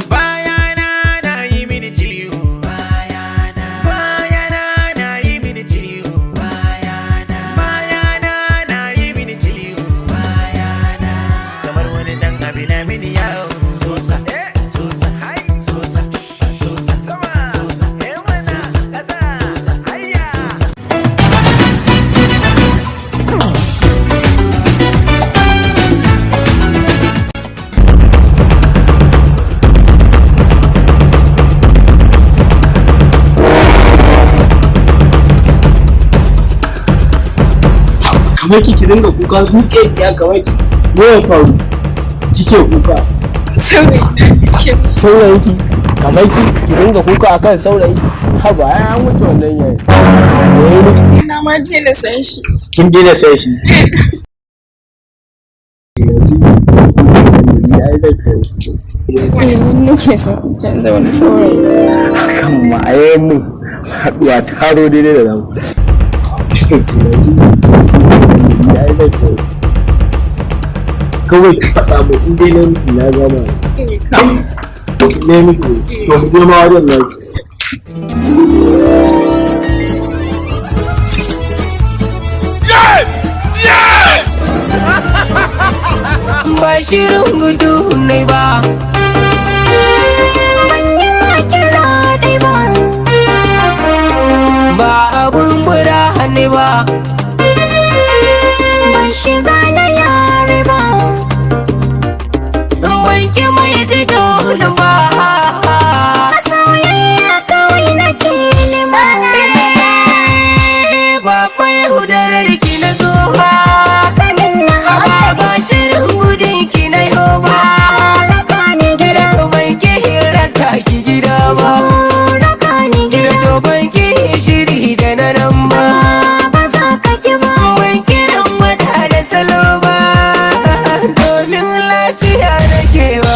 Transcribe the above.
Bayana na yi mini ciwo. Bayana na yi mini ciwo. Bayana na yi mini ciwo. Kamar wani dan abi na mini yawo. Sosa, sosa, sosa, sosa, sosa, sosa, sosa, sosa. Kamar ki dinga kuka zuƙe ya, kamar ki, me ya faru kike kuka? Saurayi na nake. Saurayi ki? Kamar ki ki dinga kuka akan saurayi? Haba, ai an wuce wannan yayi. Me ya miki? Na ma daina san shi. Kin daina sai shi yanzu? Ai zai kai. Eh, ni nake son in canza wani saurayi. Hakan ma ai mun haɗuwa ta zo daidai da namu yanzu. Ai zai kai, kawai ki faɗa mu in dai na miki, na gama. Eh, kam. Ne miki, to mu je ma wajen nan. Ba shirin gudu ne ba. Ban yi ma kira dai ba. Ba abun bura ne ba. Ban shiga na yare ba. Ban ki mai ji dole ba. A soyayya kawai nake nema. Ba fa yaudarar ki na zo ba. Kamin na Ba ba shirin gudun ki na yo ba. Raka ni gida. Gida ban ki hirarka ki gida ba. Raka ni Gida gida. To ban ki shiri da na nan ba. Ba za ka ki ba. Ban kiran wata da salo ba, domin lafiya nake ba.